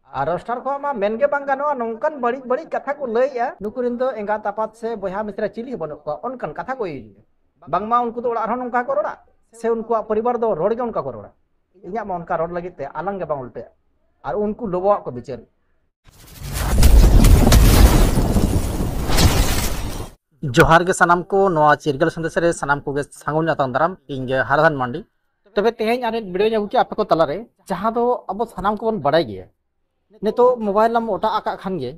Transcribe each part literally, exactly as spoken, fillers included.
ᱟᱨ roster ᱠᱚᱣᱟᱜ ᱢᱟ ᱢᱮᱱ ᱜᱮ ᱵᱟᱝ ᱜᱟᱱᱚᱜᱼᱟ, ᱱᱚᱝᱠᱟᱱ ᱵᱟᱹᱲᱤᱡ ᱵᱟᱹᱲᱤᱡ ᱠᱟᱛᱷᱟ ᱠᱚ ᱞᱟᱹᱭᱮᱜᱼᱟ᱾ ᱱᱩᱠᱩ ᱨᱮᱱ ᱫᱚ ᱮᱸᱜᱟᱛ ᱟᱯᱟᱛ ᱥᱮ ᱵᱚᱭᱦᱟ ᱢᱤᱥᱨᱟ ᱪᱤᱞᱤ ᱦᱚᱸ ᱵᱟᱹᱱᱩᱜ ᱠᱚᱣᱟ, ᱚᱱᱠᱟᱱ ᱠᱟᱛᱷᱟ ᱠᱚ ᱤᱭᱟᱹᱭᱟ᱾ ᱵᱟᱝᱢᱟ ᱩᱱᱠᱩ ᱫᱚ ᱚᱲᱟᱜ ᱨᱮᱦᱚᱸ ᱱᱚᱝᱠᱟ ᱠᱚ ᱨᱚᱲᱟ, ᱥᱮ ᱩᱱᱠᱩᱣᱟᱜ ᱯᱚᱨᱤᱵᱟᱨ ᱫᱚ ᱨᱚᱲ ᱜᱮ ᱚᱱᱠᱟ ᱠᱚ ᱨᱚᱲᱟ᱾ ᱤᱧᱟᱹᱜ ᱢᱟ ᱚᱱᱠᱟ ᱨᱚᱲ ᱞᱟᱹᱜᱤᱫ ᱛᱮ ᱟᱞᱟᱝ ᱜᱮ ᱵᱟᱝ ᱩᱞᱴᱟᱹᱜᱼᱟ, ᱟᱨ ᱩᱱᱠᱩ ᱞᱚᱵᱚᱣᱟᱜ ᱠᱚ ᱵᱤᱪᱟᱹᱨ᱾ ᱡᱚᱦᱟᱨ ᱜᱮ ᱥᱟᱱᱟᱢ ᱠᱚ, ᱱᱚᱣᱟ ᱪᱤᱨᱜᱟᱹᱞ ᱥᱟᱸᱫᱮᱥ ᱨᱮ ᱥᱟᱱᱟᱢ ᱠᱚᱜᱮ ᱥᱟᱹᱜᱩᱱ ᱟᱛᱟᱝ ᱫᱟᱨᱟᱢ᱾ ᱤᱧ ᱜᱮ ᱦᱟᱨᱟᱫᱷᱟᱱ ᱢᱟᱱᱰᱤ᱾ ᱛᱚᱵᱮ ᱛᱮᱦᱮᱧ ᱟᱨ ᱢᱤᱫ ᱵᱷᱤᱰᱤᱭᱳᱧ ᱟᱹᱜᱩ ᱠᱮᱫᱟ ᱟᱯᱮ ᱠᱚ ᱛᱟᱞᱟᱨᱮ, ᱡᱟᱦᱟᱸ ᱫᱚ ᱟᱵᱚ ᱥᱟᱱᱟᱢ ᱠᱚᱵᱚᱱ ᱵᱟᱲᱟᱭ ᱜᱮᱭᱟ᱾ ᱱᱤᱛᱚᱜ ᱢᱳᱵᱟᱭᱤᱞ ᱮᱢ ᱚᱴᱟᱜ ᱟᱠᱟᱫ ᱠᱷᱟᱱ ᱜᱮ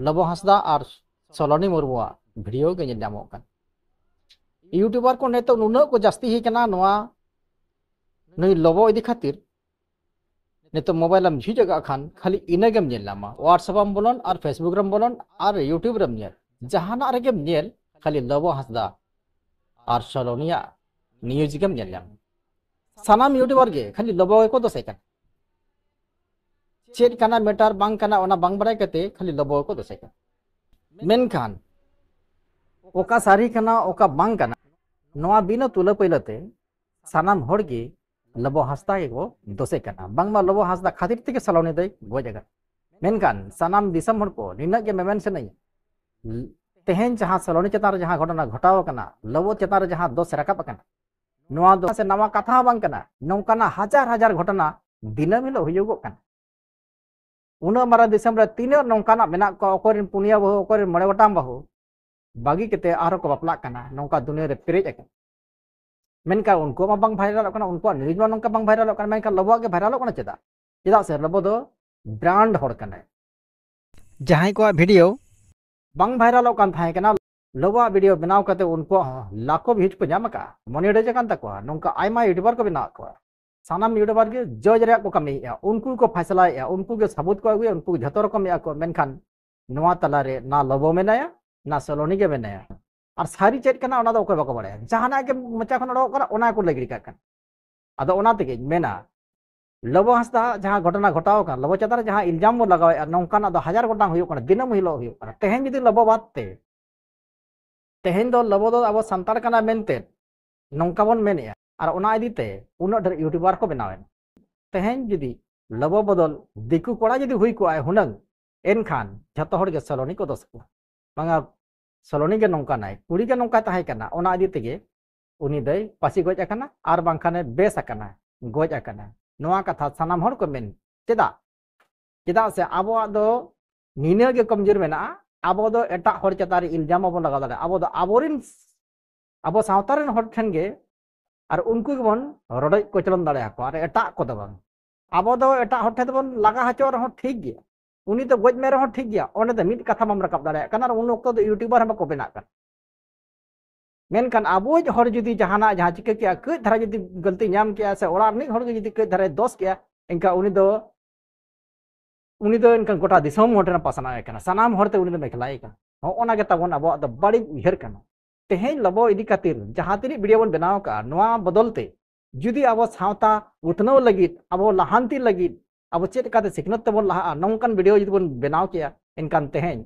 ᱞᱚᱵᱚ ᱦᱟᱸᱥᱫᱟ ᱟᱨ ᱥᱚᱞᱚᱱᱤ ᱢᱩᱨᱢᱩᱣᱟᱜ ᱵᱷᱤᱰᱤᱭᱳ ᱜᱮ ᱧᱮᱞ ᱧᱟᱢᱚᱜ ᱠᱟᱱᱟ᱾ ᱤᱭᱩᱴᱩᱵᱟᱨ ᱠᱚ ᱱᱤᱛᱚᱜ ᱱᱩᱱᱟᱹᱜ ᱠᱚ ᱡᱟᱹᱥᱛᱤ ᱟᱠᱟᱱᱟ, ᱱᱚᱣᱟ ᱱᱩᱭ ᱞᱚᱵᱚ ᱤᱫᱤ ᱠᱷᱟᱹᱛᱤᱨ ᱱᱤᱛᱚᱜ ᱢᱳᱵᱟᱭᱤᱞ ᱮᱢ ᱡᱷᱤᱡ ᱟᱠᱟᱫ ᱠᱷᱟᱱ ᱠᱷᱟᱹᱞᱤ ᱤᱱᱟᱹ ᱜᱮᱢ ᱧᱮᱞ ᱧᱟᱢᱟ᱾ WhatsApp ᱮᱢ ᱵᱚᱞᱚᱱ ᱟᱨ Facebook ᱨᱮᱢ ᱵᱚᱞᱚᱱ ᱟᱨ YouTube ᱨᱮᱢ ᱧᱮᱞ, ᱡᱟᱦᱟᱱᱟᱜ ᱨᱮᱜᱮᱢ ᱧᱮᱞ, ᱠᱷᱟᱹᱞᱤ ᱞᱚᱵᱚ ᱦᱟᱸᱥᱫᱟ ᱟᱨ ᱥᱚᱞᱚᱱᱤᱭᱟᱜ ᱱᱤᱭᱩᱡᱽ ᱜᱮᱢ ᱧᱮᱞ ᱧᱟᱢᱟ᱾ ᱥᱟᱱᱟᱢ ᱤᱭᱩᱴᱩᱵᱟᱨ ᱜᱮ ᱠᱷᱟᱹᱞᱤ ᱞᱚᱵᱚ ᱜᱮᱠᱚ ᱫᱳᱥᱮ ᱠᱟᱱᱟ᱾ ᱪᱮᱫ ᱠᱟᱱᱟ ᱢᱮᱴᱟᱨ ᱵᱟᱝ ᱠᱟᱱᱟ, ᱚᱱᱟ ᱵᱟᱝ ᱵᱟᱲᱟᱭ ᱠᱟᱛᱮ ᱠᱷᱟᱹᱞᱤ ᱞᱚᱵᱚ ᱜᱮᱠᱚ ᱫᱳᱥᱮ ᱠᱟᱱᱟ᱾ ᱢᱮᱱᱠᱷᱟᱱ ᱚᱠᱟ ᱥᱟᱹᱨᱤ ᱠᱟᱱᱟ, ᱚᱠᱟ ᱵᱟᱝ ᱠᱟᱱᱟ, ᱱᱚᱣᱟ ᱵᱤᱱᱟᱹ ᱛᱩᱞᱟᱹ ᱯᱟᱹᱭᱞᱟᱹ ᱛᱮ ᱥᱟᱱᱟᱢ ᱦᱚᱲ ᱜᱮ ᱞᱚᱵᱚ ᱦᱟᱸᱥᱫᱟ ᱜᱮᱠᱚ ᱫᱳᱥᱮ ᱠᱟᱱᱟ᱾ ᱵᱟᱝᱢᱟ ᱞᱚᱵᱚ ᱦᱟᱸᱥᱫᱟ ᱠᱷᱟᱹᱛᱤᱨ ᱛᱮᱜᱮ ᱥᱟᱞᱚᱱᱤ ᱫᱚᱭ ᱜᱚᱡ ᱟᱠᱟᱱᱟ᱾ ᱢᱮᱱᱠᱷᱟᱱ ᱥᱟᱱᱟᱢ ᱫᱤᱥᱚᱢ ᱦᱚᱲ ᱠᱚ ᱱᱤᱱᱟᱹᱜ ᱜᱮ ᱢᱮᱢᱮᱱ ᱥᱟᱱᱟᱧᱟ, ᱛᱮᱦᱮᱧ ᱡᱟᱦᱟᱸ ᱥᱟᱞᱚᱱᱤ ᱪᱮᱛᱟᱱ ᱨᱮ ᱡᱟᱦᱟᱸ ᱜᱷᱚᱴᱚᱱᱟ ᱜᱷᱚᱴᱟᱣ ᱟᱠᱟᱱᱟ, ᱞᱚᱵᱚ ᱪᱮᱛᱟᱱ ᱨᱮ ᱡᱟᱦᱟᱸ ᱫᱳᱥ ᱨᱟᱠᱟᱵ ᱟᱠᱟᱱᱟ, ᱱᱚᱣᱟ ᱫᱚ ᱥᱮ ᱱᱟᱣᱟ ᱠᱟᱛᱷᱟ ᱦᱚᱸ ᱵᱟᱝ ᱠᱟᱱᱟ᱾ ᱱᱚᱝᱠᱟᱱᱟᱜ ᱦᱟᱡᱟᱨ ᱦᱟᱡᱟᱨ ᱜᱷᱚᱴᱚᱱᱟ ᱫᱤᱱᱟᱹᱢ ᱦᱤᱞᱳᱜ ᱦᱩᱭᱩᱜᱚᱜ ᱠᱟᱱᱟ᱾ ᱩᱱᱟᱹᱜ ᱢᱟᱨᱟᱝ ᱫᱤᱥᱚᱢ ᱨᱮ ᱛᱤᱱᱟᱹᱜ ᱱᱚᱝᱠᱟᱱᱟᱜ ᱢᱮᱱᱟᱜ ᱠᱚᱣᱟ, ᱚᱠᱚᱭ ᱨᱮᱱ ᱯᱩᱱᱭᱟᱹ ᱵᱟᱹᱦᱩ, ᱚᱠᱚᱭ ᱨᱮᱱ ᱢᱚᱬᱮ ᱜᱚᱴᱟᱝ ᱵᱟᱹᱦᱩ ᱵᱟᱹᱜᱤ ᱠᱟᱛᱮ ᱟᱨᱦᱚᱸ ᱠᱚ ᱵᱟᱯᱞᱟᱜ ᱠᱟᱱᱟ, ᱱᱚᱝᱠᱟ ᱫᱩᱱᱤᱭᱟᱹ ᱨᱮ ᱯᱮᱨᱮᱡ ᱟᱠᱟᱱᱟ᱾ ᱢᱮᱱᱠᱷᱟᱱ ᱩᱱᱠᱩᱣᱟᱜ ᱢᱟ ᱵᱟᱝ ᱵᱷᱟᱭᱨᱟᱞᱚᱜ ᱠᱟᱱᱟ, ᱩᱱᱠᱩᱣᱟᱜ ᱱᱤᱭᱩᱡᱽ ᱢᱟ ᱱᱚᱝᱠᱟ ᱵᱟᱝ ᱵᱷᱟᱭᱨᱟᱞᱚᱜ ᱠᱟᱱᱟ, ᱢᱮᱱᱠᱷᱟᱱ ᱞᱚᱵᱚᱣᱟᱜ ᱜᱮ ᱵᱷᱟᱭᱨᱟᱞᱚᱜ ᱠᱟᱱᱟ᱾ ᱪᱮᱫᱟᱜ? ᱪᱮᱫᱟᱜ ᱥᱮ ᱞᱚᱵᱚ ᱫᱚ ᱵᱨᱟᱱᱰ ᱦᱚᱲ ᱠᱟᱱᱟᱭ᱾ ᱡᱟᱦᱟᱸᱭ ᱠᱚᱣᱟᱜ ᱵᱷᱤᱰᱤᱭᱳ ᱵᱟᱝ ᱵᱷᱟᱭᱨᱟᱞᱚᱜ ᱠᱟᱱ ᱛᱟᱦᱮᱸ ᱠᱟᱱᱟ, ᱞᱚᱵᱚᱣᱟᱜ ᱵᱷᱤᱰᱤᱭᱳ ᱵᱮᱱᱟᱣ ᱠᱟᱛᱮ ᱩᱱᱠᱩᱣᱟᱜ ᱦᱚᱸ ᱞᱟᱠᱷᱚ ᱵᱷᱤᱭᱩᱡᱽ ᱠᱚ ᱧᱟᱢ ᱟᱠᱟᱫᱼᱟ, ᱢᱚᱱᱤᱴᱟᱭᱤᱡᱽ ᱟᱠᱟᱱ ᱛᱟᱠᱚᱣᱟ᱾ ᱱᱚᱝᱠᱟ ᱟᱭᱢᱟ ᱤᱭᱩᱴᱩᱵᱟᱨ ᱠᱚ ᱵᱮᱱᱟᱣ ᱠᱚᱣᱟ᱾ ᱥᱟᱱᱟᱢ ᱤᱭᱩᱴᱩᱵᱟᱨ ᱜᱮ ᱡᱚᱡᱽ ᱨᱮᱭᱟᱜ ᱠᱚ ᱠᱟᱹᱢᱤᱭᱮᱫᱼᱟ, ᱩᱱᱠᱩ ᱜᱮᱠᱚ ᱯᱷᱟᱭᱥᱟᱞᱟᱭᱮᱫᱼᱟ, ᱩᱱᱠᱩ ᱜᱮ ᱥᱟᱹᱵᱩᱫ ᱠᱚ ᱟᱹᱜᱩᱭᱟ, ᱩᱱᱠᱩ ᱜᱮ ᱡᱷᱚᱛᱚ ᱨᱚᱠᱚᱢᱮᱫᱼᱟ ᱠᱚ᱾ ᱢᱮᱱᱠᱷᱟᱱ ᱱᱚᱣᱟ ᱛᱟᱞᱟᱨᱮ ᱱᱟ ᱞᱚᱵᱚ ᱢᱮᱱᱟᱭᱟ, ᱱᱟ ᱥᱚᱞᱚᱱᱤ ᱜᱮ ᱢᱮᱱᱟᱭᱟ᱾ ᱟᱨ ᱥᱟᱹᱨᱤ ᱪᱮᱫ ᱠᱟᱱᱟ ᱚᱱᱟ ᱫᱚ ᱚᱠᱚᱭ ᱵᱟᱠᱚ ᱵᱟᱲᱟᱭᱟ᱾ ᱡᱟᱦᱟᱱᱟᱜ ᱜᱮ ᱢᱚᱪᱟ ᱠᱷᱚᱱ ᱚᱰᱚᱠᱚᱜ ᱠᱟᱱᱟ ᱚᱱᱟ ᱜᱮᱠᱚ ᱞᱟᱹᱭ ᱜᱤᱰᱤ ᱠᱟᱜ ᱠᱟᱱᱟ᱾ ᱟᱫᱚ ᱚᱱᱟ ᱛᱮᱜᱮᱧ ᱢᱮᱱᱟ, ᱞᱚᱵᱚ ᱦᱟᱸᱥᱫᱟ ᱡᱟᱦᱟᱸ ᱜᱷᱚᱴᱚᱱᱟ ᱜᱷᱚᱴᱟᱣ ᱟᱠᱟᱱ, ᱞᱚᱵᱚ ᱪᱮᱛᱟᱱ ᱨᱮ ᱡᱟᱦᱟᱸ ᱤᱞᱡᱟᱢ ᱵᱚᱱ ᱞᱟᱜᱟᱣᱮᱫᱼᱟ, ᱱᱚᱝᱠᱟᱱᱟᱜ ᱫᱚ ᱦᱟᱡᱟᱨ ᱜᱚᱴᱟᱝ ᱦᱩᱭᱩᱜ ᱠᱟᱱᱟ, ᱫᱤᱱᱟᱹᱢ ᱦᱤᱞᱳᱜ ᱦᱩᱭᱩᱜ ᱠᱟᱱᱟ᱾ ᱛᱮᱦᱮᱧ ᱡᱩᱫᱤ ᱞᱚᱵᱚ ᱵᱟᱫ ᱛᱮ, ᱛᱮᱦᱮᱧ ᱫᱚ ᱞᱚᱵᱚ ᱫᱚ ᱟᱵᱚ ᱥᱟᱱᱛᱟᱲ ᱠᱟᱱᱟ ᱢᱮᱱᱛᱮ ᱱᱚᱝᱠᱟ ᱵᱚᱱ ᱢᱮᱱᱮᱫᱼᱟ, ᱟᱨ ᱚᱱᱟ ᱤᱫᱤ ᱛᱮ ᱩᱱᱟᱹᱜ ᱰᱷᱮᱨ ᱤᱭᱩᱴᱩᱵᱟᱨ ᱠᱚ ᱵᱮᱱᱟᱣᱮᱱ᱾ ᱛᱮᱦᱮᱧ ᱡᱩᱫᱤ ᱞᱚᱵᱚ ᱵᱚᱫᱚᱞ ᱫᱤᱠᱩ ᱠᱚᱲᱟ ᱡᱩᱫᱤ ᱦᱩᱭ ᱠᱚᱜᱼᱟᱭ ᱦᱩᱱᱟᱹᱝ, ᱮᱱᱠᱷᱟᱱ ᱡᱷᱚᱛᱚ ᱦᱚᱲ ᱜᱮ ᱥᱚᱞᱚᱱᱤ ᱠᱚ ᱫᱚᱥ ᱠᱚᱣᱟ᱾ ᱵᱟᱝᱟ, ᱥᱚᱞᱚᱱᱤ ᱜᱮ ᱱᱚᱝᱠᱟᱱᱟᱭ, ᱠᱩᱲᱤ ᱜᱮ ᱱᱚᱝᱠᱟᱭ ᱛᱟᱦᱮᱸ ᱠᱟᱱᱟ, ᱚᱱᱟ ᱤᱫᱤ ᱛᱮᱜᱮ ᱩᱱᱤ ᱫᱚᱭ ᱯᱟᱹᱥᱤ ᱜᱚᱡ ᱟᱠᱟᱱᱟ, ᱟᱨ ᱵᱟᱝᱠᱷᱟᱱᱮ ᱵᱮᱥ ᱟᱠᱟᱱᱟ, ᱜᱚᱡ ᱟᱠᱟᱱᱟ᱾ ᱱᱚᱣᱟ ᱠᱟᱛᱷᱟ ᱥᱟᱱᱟᱢ ᱦᱚᱲ ᱠᱚ ᱢᱮᱱ᱾ ᱪᱮᱫᱟᱜ? ᱪᱮᱫᱟᱜ ᱥᱮ ᱟᱵᱚᱣᱟᱜ ᱫᱚ ᱱᱤᱱᱟᱹ ᱜᱮ ᱠᱚᱢᱡᱳᱨ ᱢᱮᱱᱟᱜᱼᱟ, ᱟᱵᱚ ᱫᱚ ᱮᱴᱟᱜ ᱦᱚᱲ ᱪᱮᱛᱟᱱ ᱨᱮ ᱤᱞᱡᱟᱢ ᱵᱟᱵᱚᱱ ᱞᱟᱜᱟᱣ ᱫᱟᱲᱮᱭᱟᱜᱼᱟ᱾ ᱟᱵᱚ ᱫᱚ ᱟᱵᱚᱨᱮᱱ, ᱟᱵᱚ ᱥᱟᱶᱛᱟ ᱨᱮᱱ ᱦᱚᱲ ᱴᱷᱮᱱ ᱜᱮ, ᱟᱨ ᱩᱱᱠᱩ ᱜᱮᱵᱚᱱ ᱨᱚᱰᱚᱡ ᱠᱚᱪᱞᱚᱱ ᱫᱟᱲᱮᱭᱟᱠᱚᱣᱟ, ᱟᱨ ᱮᱴᱟᱜ ᱠᱚᱫᱚ ᱵᱟᱝ᱾ ᱟᱵᱚ ᱫᱚ ᱮᱴᱟᱜ ᱦᱚᱲ ᱴᱷᱮᱱ ᱫᱚᱵᱚᱱ ᱞᱟᱜᱟ ᱦᱚᱪᱚᱜ ᱨᱮᱦᱚᱸ ᱴᱷᱤᱠ ᱜᱮᱭᱟ, ᱩᱱᱤ ᱫᱚ ᱜᱚᱡ ᱢᱮ ᱨᱮᱦᱚᱸ ᱴᱷᱤᱠ ᱜᱮᱭᱟ, ᱚᱸᱰᱮ ᱫᱚ ᱢᱤᱫ ᱠᱟᱛᱷᱟ ᱵᱟᱢ ᱨᱟᱠᱟᱵ ᱫᱟᱲᱮᱭᱟᱜ ᱠᱟᱱᱟ, ᱟᱨ ᱩᱱ ᱚᱠᱛᱚ ᱫᱚ ᱤᱭᱩᱴᱩᱵᱟᱨ ᱦᱚᱸ ᱵᱟᱠᱚ ᱵᱮᱱᱟᱜ ᱠᱟᱱᱟ᱾ ᱢᱮᱱᱠᱷᱟᱱ ᱟᱵᱚᱭᱤᱡ ᱦᱚᱲ ᱡᱩᱫᱤ ᱡᱟᱦᱟᱱᱟᱜ ᱡᱟᱦᱟᱸ ᱪᱤᱠᱟᱹ ᱠᱮᱜᱼᱟ, ᱠᱟᱹᱡ ᱫᱷᱟᱨᱟ ᱡᱩᱫᱤ ᱜᱟᱹᱞᱛᱤ ᱧᱟᱢ ᱠᱮᱜᱼᱟ, ᱥᱮ ᱚᱲᱟᱜ ᱨᱤᱱᱤᱡ ᱦᱚᱲ ᱜᱮ ᱡᱩᱫᱤ ᱠᱟᱹᱡ ᱫᱷᱟᱨᱟᱭ ᱫᱚᱥ ᱠᱮᱜᱼᱟ, ᱮᱱᱠᱷᱟᱱ ᱩᱱᱤ ᱫᱚ, ᱩᱱᱤ ᱫᱚ ᱮᱱᱠᱷᱟᱱ ᱜᱚᱴᱟ ᱫᱤᱥᱚᱢ ᱦᱚᱲ ᱴᱷᱮᱱ ᱯᱟᱥᱱᱟᱣ ᱮ ᱠᱟᱱᱟ, ᱥᱟᱱᱟᱢ ᱦᱚᱲ ᱛᱮ ᱩᱱᱤ ᱫᱚ ᱢᱮᱠᱷᱞᱟᱭᱮ ᱠᱟᱱᱟ᱾ ᱦᱚᱸᱜᱼᱚ ᱱᱟ ᱜᱮ ᱛᱟᱵᱚᱱ ᱟᱵᱚᱣᱟᱜ ᱫᱚ ᱵᱟᱹᱲᱤᱡ ᱩᱭᱦᱟᱹᱨ ᱠᱟᱱᱟ᱾ ᱛᱮᱦᱮᱧ ᱞᱚᱵᱚ ᱤᱫᱤ ᱠᱷᱟᱹᱛᱤᱨ ᱡᱟᱦᱟᱸ ᱛᱤᱱᱟᱹᱜ ᱵᱷᱤᱰᱤᱭᱳ ᱵᱚᱱ ᱵᱮᱱᱟᱣ ᱠᱟᱜᱼᱟ, ᱱᱚᱣᱟ ᱵᱚᱫᱚᱞ ᱛᱮ ᱡᱩᱫᱤ ᱟᱵᱚ ᱥᱟᱶᱛᱟ ᱩᱛᱱᱟᱹᱣ ᱞᱟᱹᱜᱤᱫ, ᱟᱵᱚ ᱞᱟᱦᱟᱱᱛᱤ ᱞᱟᱹᱜᱤᱫ, ᱟᱵᱚ ᱪᱮᱫ ᱞᱮᱠᱟᱛᱮ ᱥᱤᱠᱷᱱᱟᱹᱛ ᱛᱮᱵᱚᱱ ᱞᱟᱦᱟᱜᱼᱟ, ᱱᱚᱝᱠᱟᱱ ᱵᱷᱤᱰᱤᱭᱳ ᱡᱩᱫᱤ ᱵᱚᱱ ᱵᱮᱱᱟᱣ ᱠᱮᱭᱟ, ᱮᱱᱠᱷᱟᱱ ᱛᱮᱦᱮᱧ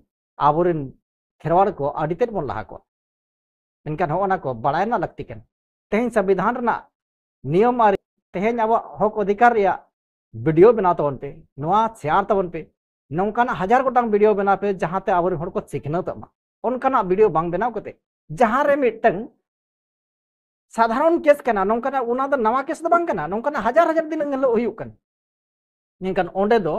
ᱟᱵᱚᱨᱮᱱ ᱠᱷᱮᱨᱣᱟᱲ ᱠᱚ ᱟᱹᱰᱤ ᱛᱮᱫ ᱵᱚᱱ ᱞᱟᱦᱟ ᱠᱚᱜᱼᱟ᱾ ᱢᱮᱱᱠᱷᱟᱱ ᱦᱚᱸᱜᱼᱚ ᱱᱟ ᱠᱚ ᱵᱟᱲᱟᱭ ᱨᱮᱱᱟᱜ ᱞᱟᱹᱠᱛᱤ ᱠᱟᱱᱟ᱾ ᱛᱮᱦᱮᱧ ᱥᱚᱝᱵᱤᱫᱷᱟᱱ ᱨᱮᱱᱟᱜ ᱱᱤᱭᱚᱢ ᱟᱹᱨᱤ, ᱛᱮᱦᱮᱧ ᱟᱵᱚᱣᱟᱜ ᱦᱚᱠ ᱚᱫᱷᱤᱠᱟᱨ ᱨᱮᱭᱟᱜ ᱵᱷᱤᱰᱤᱭᱳ ᱵᱮᱱᱟᱣ ᱛᱟᱵᱚᱱ ᱯᱮ, ᱱᱚᱣᱟ ᱥᱮᱭᱟᱨ ᱛᱟᱵᱚᱱ ᱯᱮ, ᱱᱚᱝᱠᱟᱱᱟᱜ ᱦᱟᱡᱟᱨ ᱜᱚᱴᱟᱝ ᱵᱷᱤᱰᱤᱭᱳ ᱵᱮᱱᱟᱣ ᱯᱮ, ᱡᱟᱦᱟᱸᱛᱮ ᱟᱵᱚᱨᱮᱱ ᱦᱚᱲ ᱠᱚ ᱥᱤᱠᱷᱱᱟᱹᱛᱚᱜ ᱢᱟ᱾ ᱚᱱᱠᱟᱱᱟᱜ ᱵᱷᱤᱰᱤᱭᱳ ᱵᱟᱝ ᱵᱮᱱᱟᱣ ᱠᱟᱛᱮ, ᱡᱟᱦᱟᱸ ᱨᱮ ᱢᱤᱫᱴᱟᱝ ᱥᱟᱫᱷᱟᱨᱚᱱ ᱠᱮᱥ ᱠᱟᱱᱟ, ᱱᱚᱝᱠᱟᱱᱟᱜ, ᱚᱱᱟ ᱫᱚ ᱱᱟᱣᱟ ᱠᱮᱥ ᱫᱚ ᱵᱟᱝ ᱠᱟᱱᱟ, ᱱᱚᱝᱠᱟᱱᱟᱜ ᱦᱟᱡᱟᱨ ᱦᱟᱡᱟᱨ ᱫᱤᱱ ᱦᱤᱞᱳᱜ ᱦᱩᱭᱩᱜ ᱠᱟᱱᱟ᱾ ᱢᱮᱱᱠᱷᱟᱱ ᱚᱸᱰᱮ ᱫᱚ,